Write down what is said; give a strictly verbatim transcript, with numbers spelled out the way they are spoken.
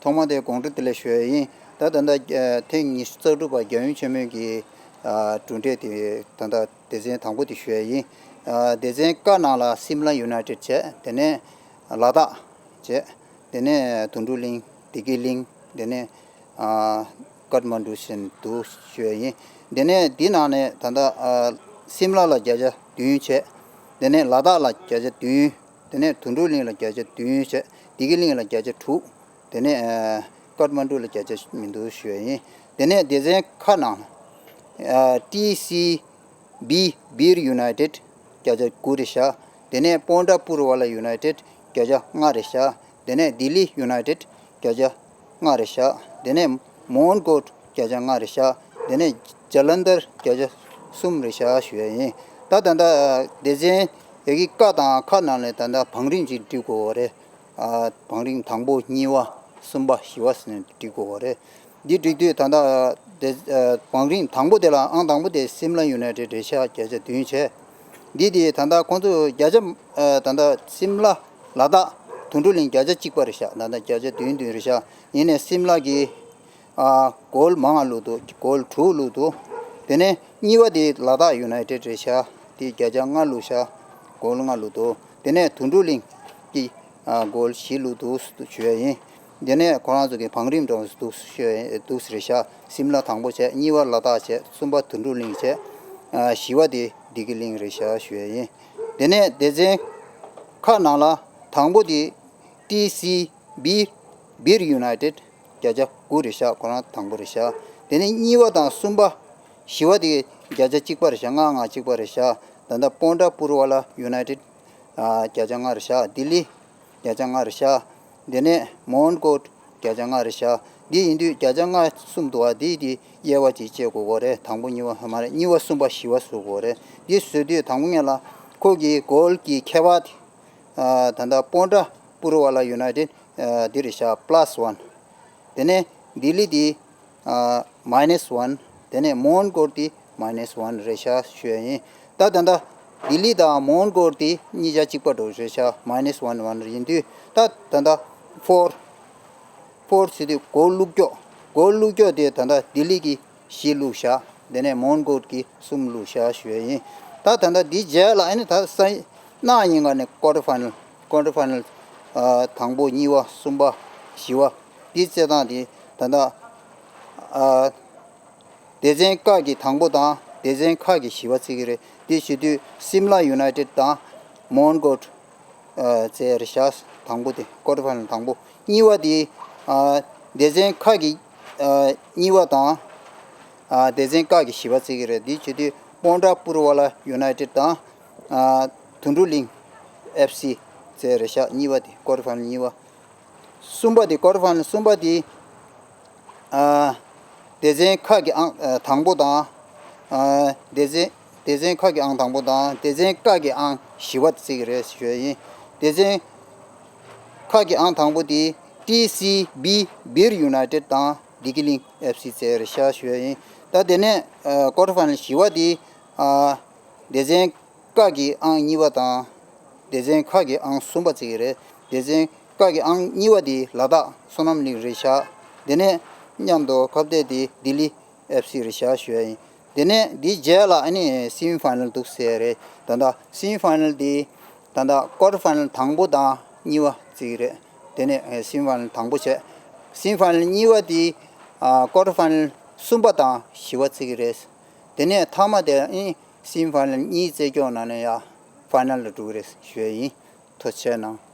ཐོག་མ་དེ་དགོང་དྲོ་བདེ་ལེགས་ཞུ་ཡ་ཡིན། ད་ད་ལྟ་ཨ་ཐེངས་ཉི་ཤུ་རྩ་དྲུག་པ་རྒྱལ་ཡོངས་ཆེན་མོའི་གི་ཨ་གྲུབ་འབྲས་དེ་ད་ལྟ་སྡེ་ཚན་དང་པོ་དེ་ཞུ་ཡ་ཡིན། ཨ་སྡེ་ཚན་ཀ་ནང་ལ་སིམ་ལ་ཡུ་ནའི་ཊེཌ་བྱས། དེ་ནས་ལ་དྭགས་བྱས། དེ་ནས་དོན་གྲུབ་གླིང་། བདེ་སྐྱིད་གླིང་། དེ་ནས་ཨ་ཀཏ་མན་ཌུ་བཞིན་དུ་ཞུ་ཡ་ཡིན། དེ་ནས་འདི་ནང་ནས་ད་ལྟ་ཨ་སིམ་ལ་ལ་བརྒྱ་ཆ་བདུན་བྱས། དེ་ནས་ལ་དྭགས་ལ་བརྒྱ་ཆ་བདུན། དེ་ནས་དོན་གྲུབ་གླིང་ལ་བརྒྱ་ཆ་བདུན་བྱས། བདེ་སྐྱིད་གླིང་ལ་བརྒྱ་ཆ་དྲུག། དེ་ནས་ཨ་ཀཏ་མན་ཌུ་ལ་བརྒྱ་ཆ་མི་འདུག་ཞུ་ཡ་ཡིན། དེ་ནས་སྡེ་ཚན་ཁག་ནང་ཨ་ཊི་སི་བི་བིར་ཡུ་ནའི་ཊེཌ་བརྒྱ་ཆ་དགུ་རེད་ཤག། དེ་ནས་པོན་ཌ་པུར་ཝ་ལ་ཡུ་ནའི་ཊེཌ་བརྒྱ་ཆ་ལྔ་རེད་ཤག། དེ་ནས་ལྡི་ལི་ཡུ་ནའི་ཊེཌ་བརྒྱ་ཆ་ལྔ་རེད་ཤག། དེ་ནས་མོ་ཧན་གོར་བརྒྱ་ཆ་ལྔ་རེད་ཤག། དེ་ནས་ཇ་ལན་དར་བརྒྱ་ཆ་གསུམ་རེད་ཤག་ཞུ་ཡ་ཡིན། ད་ད་ལྟ་སྡེ་ཚན་ཡ་གི་ཀ་དང་ཁ་ནང་ནས་ད་ལྟ་བང་རིམ་ཅིག་འགྲིག་དགོས་པ་རེད། ཨ་བང་རིམ་དང་པོ་གཉིས་པ་གསུམ་པ་བཞི་པ་ཟེར་ནས་འགྲིག་དགོས་པ་རེད། འདི་འགྲིག་དུས་ད་ལྟ་དེ་ཨ་བང་རིམ་དང་པོ་དེ་ལ་ཨང་དང་པོ་དེ་སིམ་ལ་ཡུ་ནའི་ཊེཌ་རེད་ཤག། བརྒྱ་ཆ་བདུན་བྱས། འདི་དེ་ད་ལྟ་ཁོང་ཚོ་བརྒྱ་ཆ་ཨ་ད་ལྟ་སིམ་ལ་ལ་དྭགས་དོན་གྲུབ་གླིང་བརྒྱ་ཆ་གཅིག་པ་རེད་ཤག། ད་ལྟ་བརྒྱ་ཆ་བདུན་བདུན་རེད་ཤག། ཡིན་ནའི་སིམ་ལ་གི་ཨ་གོལ་མང་ང་བླུགས་འདུག། གོལ་དྲུག་བླུགས་འདུག། དེ་ནས་གཉིས་པ་དེ་ལ་དྭགས་ཡུ་ནའི་ཊེཌ་རེད་ཤག། དེ་བརྒྱ་ཆ་ལྔ་བླུགས་ཤག། གོལ་ལྔ་བླུགས་འདུག། དེ་ནས་དོན་གྲུབ་གླིང་གི་ཨ་གོལ་བཞི་བླུགས་འདུག་ཞུ་ཡ་ཡིན། དེ་ནས་ཁོ་རང་ཚོ་གི་བང་རིམ་འདྲ་བོ་འདུག་ཞུ་ཡ་འདུག་རེད་ཤག། སིམ་ལ་དང་པོ་བྱས། གཉིས་པ་ལ་དྭགས་བྱས། གསུམ་པ་དོན་གྲུབ་གླིང་བྱས། ཨ་བཞི་པ་དེ་བདེ་སྐྱིད་གླིང་རེད་ཤག་ཞུ་ཡ་ཡིན། དེ་ནས་སྡེ་ཚན་ཁག་ནང་ལ་དང་པོ་དེ་ཊི་སི་བི་བིར་ཡུ་ནའི་ཊེཌ་བརྒྱ་ཆ་དགུ་རེད་ཤག། ཁོ་རང་དང་པོ་རེད་ཤག། དེ་ནས་གཉིས་པ་དང་གསུམ་པ་བཞི་པ་དེ་བརྒྱ་ཆ་གཅིག་པ་རེད་ཤག། ལྔ་ལྔ་གཅིག་པ་རེད་ཤག། ད་ལྟ་པོན་ཌ་པུར་ཝ་ལ་ཡུ་ནའི་ཊེཌ་ཨ་བརྒྱ་ཆ་ལྔ་རེད་ཤག། ལྡི་ལི་བརྒྱ་ཆ་ལྔ་རེད་ཤག། དེ་ནས་མོ་ཧན་གོར་བརྒྱ་ཆ་ལྔ་རེད་ཤག། འདི་ཡིན་དུས་བརྒྱ་ཆ་ལྔ་གསུམ་འདུག་པ། འདི་དེ་དབྱེ་བ་གཅིག་བྱེད་དགོས་ཀྱི་རེད། དང་པོ་གཉིས་པ་མ་རེད། གཉིས་པ་གསུམ་པ་བཞི་པ་བཟོ་དགོས་རེད། འདི་བཟོ་དུས་དང་པོ་ཉིད་ལ་ཁོ་གི་གོལ་གྱི་ཁྱད་པར་དེ་ཨ་ད་ལྟ་པོན་ཌ་པུར་ཝ་ལ་ཡུ་ནའི་ཊེཌ་ཨ་འདི་རེད་ཤག། པ་ལ་སི་ཝན། དེ་ནས་ལྡི་ལི་དེ་ཨ་མའི་ནས་ཝན། དེ་ནས་མོ་ཧན་གོར་དེ་མའི་ནས་ཝན་རེད་ཤག་ཞུ་ཡ་ཡིན། ད་ད་ལྟ་ལྡི་ལི་དང་མོ་ཧན་གོར་དེ་གཉིས་ཆ་གཅིག་པ་འདྲ་བོ་རེད་ཤག། མའི་ནས་ཝན་ཝན་ཡིན་དུས་ད་ད་ལྟ་ཕོར། ཕོར་ཟེར་དུས་གོལ་བླུགས་ཀྱོག། གོལ་བླུགས་ཀྱོག་དེ་ད་ལྟ་ལྡི་ལི་གིས་བཞི་བླུགས་ཤག། དེ་ནས་མོ་ཧན་གོར་གྱིས་གསུམ་བླུགས་ཤག་ཞུ་ཡ་ཡིན། ད་ད་ལྟ་འདི་རྗེས་ལ་ཨ་ནི་ད་ས་གནངས་ཉིན་ཀ་ནས་ཀོར་ཊར་ཕའི་ནལ། ཀོར་ཊར་ཕའི་ནལ་ཨ་དང་པོ་གཉིས་པ་གསུམ་པ་བཞི་པ་འདི་རྩེད་སྟངས་དེ་ད་ལྟ་ཨ་སྡེ་ཚན་ཀ་གི་དང་པོ་དང་སྡེ་ཚན་ཁ་གི་བཞི་པ་རྩེ་གི་རེད། དེ་བྱེད་དུས་སིམ་ལ་ཡུ་ནའི་ཊེཌ་དང་མོ་ཧན་གོར་ཨ་རྩེ་རེད་ཤག། དང་པོ་དེ་ཀོར་ཊར་ཕའི་ནལ་དང་པོ། གཉིས་པ་དེ་ཨ་སྡེ་ཚན་ཁ་གི་ཨ་གཉིས་པ་དང་ཨ་སྡེ་ཚན་ཀ་གི་བཞི་པ་རྩེ་གི་རེད། དེ་བྱེད་དུས་པོན་ཌ་པུར་ཝ་ལ་ཡུ་ནའི་ཊེཌ་དང་ཨ་དོན་གྲུབ་གླིང་ཨེཕ་སི་རྩེ་རེད་ཤག། གཉིས་པ་དེ་ཀོར་ཊར་ཕའི་ནལ་གཉིས་པ། གསུམ་པ་དེ་ཀོར་ཊར་ཕའི་ནལ་གསུམ་པ་དེ་ཨ་སྡེ་ཚན་ཁ་གི་ཨང་ཨ་དང་པོ་དང་ཨ་སྡེ་ཚན་སྡེ་ཚན་ཁ་གི་ཨང་དང་པོ་དང་སྡེ་ཚན་ཀ་གི་ཨང་བཞི་པ་རྩེ་གི་རེད་ཞུ་ཡ་ཡིན། སྡེ་ཚན་ཁ་གི་ཨང་དང་པོ་དེ་ཊི་སི་བི་བིར་ཡུ་ནའི་ཊེཌ་དང་བདེ་སྐྱིད་གླིང་ཨེཕ་སི་རྩེ་རེད་ཤག་ཞུ་ཡ་ཡིན། ད་དེ་ནས་ཨ་ཀོར་ཊར་ཕའི་ནལ་བཞི་པ་དེ་ཨ་སྡེ་ཚན་ཀ་གི་ཨང་གཉིས་པ་དང་སྡེ་ཚན་ཁ་གི་ཨང་གསུམ་པ་རྩེ་གི་རེད། སྡེ་ཚན་ཀ་གི་ཨང་གཉིས་པ་དེ་ལ་དྭགས་བསོད་ནམས་གླིང་རེད་ཤག། དེ་ནས་མཉམ་དུ་ཁ་གཏད་དེ་ལྡི་ལི་ཨེཕ་སི་རེད་ཤག་ཞུ་ཡ་ཡིན། དེ་ནས་འདིའི་རྗེས་ལ་ཨ་ནི་སེ་མི་ཕའི་ནལ་འདུག་ཟེར་རེད། ད་ལྟ་སེ་མི་ཕའི་ནལ་དེ་ད་ལྟ་ཀོར་ཊར་ཕའི་ནལ་དང་པོ་དང་གཉིས་པ་རྩེ་གི་རེད། དེ་ནས་སེ་མི་ཕའི་ནལ་དང་པོ་བྱས། སེ་མི་ཕའི་ནལ་གཉིས་པ་དེ་ཨ་ཀོར་ཊར་ཕའི་ནལ་གསུམ་པ་དང་བཞི་པ་རྩེ་གི་རེད། དེ་ནས་མཐའ་མ་དེ་ཨ་ནི་སེ་མི་ཕའི་ནལ་གཉིས་རྩེ་ཀྱོག་ནང་ནས་ཡ་ཕའི་ནལ་ལ་འགྲོ་གི་རེད་ཞུ་ཡ་ཡིན། ཐུགས་རྗེ་གནང་།